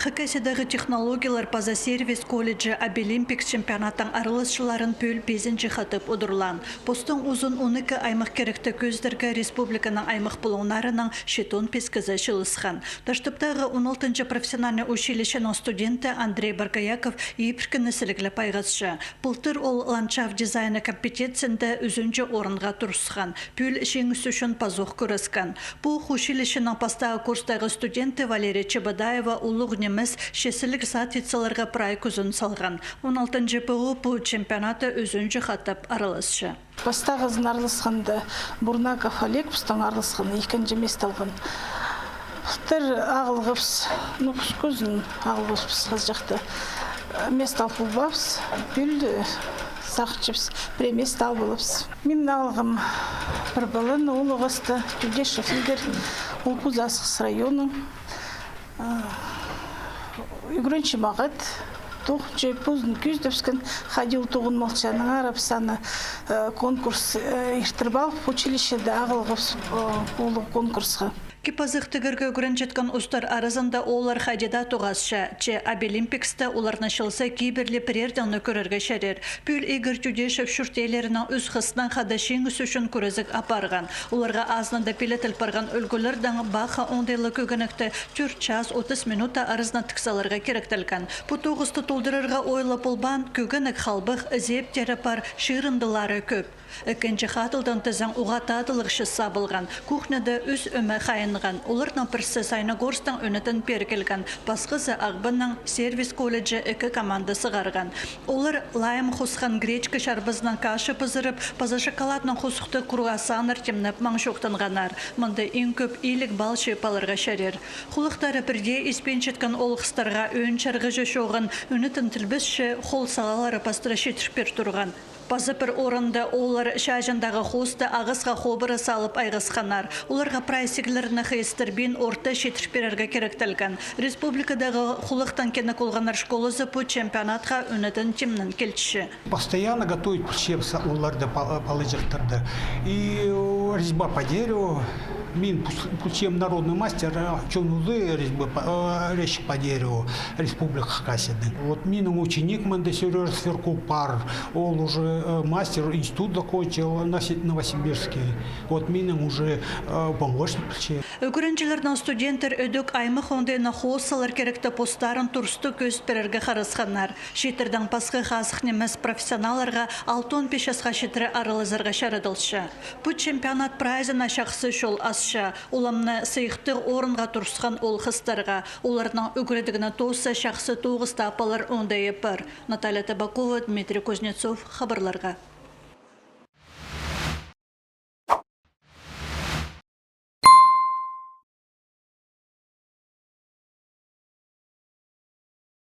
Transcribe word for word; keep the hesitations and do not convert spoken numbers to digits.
Хакасиядағы технологиялар паза сервис колледжі «Абилимпикс» чемпионаттың араласчыларын пӱӱл пизінҷі хатап удурлаан. Постың узун он ікі аймах киректі кӧзідерге республиканың аймах пулуңнарының читон пис кізі чыылысхан. Таштыптағы он алтынҷы профессиональный училищенің студенті Андрей Боргояков ибіркіні сіліглеп айғасча. Пылтыр ол ландшафт дизайны компетенциязында ӱзінҷі орынға турысхан. Пӱӱл чиңіс ӱчӱн пазох кӱрескен. Пу училищенің пастағы курстағы студенті Валерия Чебодаева улуғ нимес честіліг саат ит саларға прай кӱзін салған. Он алтынҷы ПУ пу чемпионатта ӱзінҷі хатап араласча. Пастағызын араласханда Бурнаков Олег пістің араласхан, ікінҷі место алған. Пылтыр ағылғабыс, ну, кӱскӱзін ағылғабыс піс хазҷахта. Место алып полбаабыс, пӱӱл сағынчабыс, пірее место алып аларбыс. Мин алғам пір паланы, ол ағас та Тюдешев Игорь, ол позы Асхыс районның. А, ӱгренчі мағат, тоғынча позын кӧзідібіскен, хайди ол тоғынмалча, аннаңар піс аны, э, конкурс, э, иртіріп алып, училищеде ағылғабыс, э, улуғ конкурсха. Кип-азах тігерге ӱгренчеткен устар аразында ооллар хайди даа тоғасча, че «Абилимпикста» оларны чылза кибірлі піреедең кӧрерге чарир. Пӱӱл Игорь Тюдешев чурт иелерінең ӱс хыснаң хада чиңіс ӱчӱн кӱрезіг апарған. Оларға азынада пиледіл парған ӱлгӱлердең паха оңдайлығ кӧгенекті тӧрт час отыс минута аразына тік саларға киректелген. Пу тоғысты толдырарға ойла полбаан, кӧгенек халбах, ізептері пар, чирындылары кӧп. Ікінҷі хатылдаң тізең уғаа тадылығ чіс сабылған. Кухняда ӱс ӧме хайынған. Оларның пірсі Саяногорсктаң ӧнетін пеер килген, пасхазы Ағбаннаң. Сервис колледжі ікі команда сығарған. Олар лайым хосхан гречка чарбазынаң каша пызырып, паза шоколаднаң хосухтығ круассаннар тимнеп маң чоохтанғаннар. Мында иң кӧп иліг балл чыып аларға чарир. Хулахтары пірдее испинчеткен ол хыстарға ӧӧн чарғыҷы чооған, ӧнетін тілбесчі, хол салалары пастыра читіріп пир турған. Паза пір орында олар чааҷындағы хоосты ағасха хобыра салып айғасханнар. Оларға прай сиглерні хыйыстырбин орта читіріп пирерге киректелген. Республикадағы хулахтаң кенек олғаннар школазы пу чемпионатха ӧнетін тимнен килче. Постоянно готовить пілчебіс оларды, па-, палаҷахтарды. И, э, резьба по дереву. Мин пус-, пілчем народный мастер, э, чон узы резьбы по, э, резчик по дереву Республика Хакасияның. Вот минің ученик мында Серёжа Сверков пар, ол уже, э, мастер, институт закончил, Новоси-, Новосибирский. Вот минің уже, э, помощник пілче. Ӱгренҷілернең студенттер ідӧк аймах оңдайына хоос салар киректе постарын турыстығ кӧзіт пирерге харасханнар. Чииттердең пасха хазых нимес профессионалларға алтон пис часха читіре аралазарға чарадылча. Пу чемпионат прайзына чахсы чол асча. Уламны сыйыхтығ орынға турысхан ол хыстарға, оларның ӱгредігіне тооза чахсы тоғыс таап алар оңдайы пар. Наталья Табакова, Дмитрий Кузнецов, хабарларға.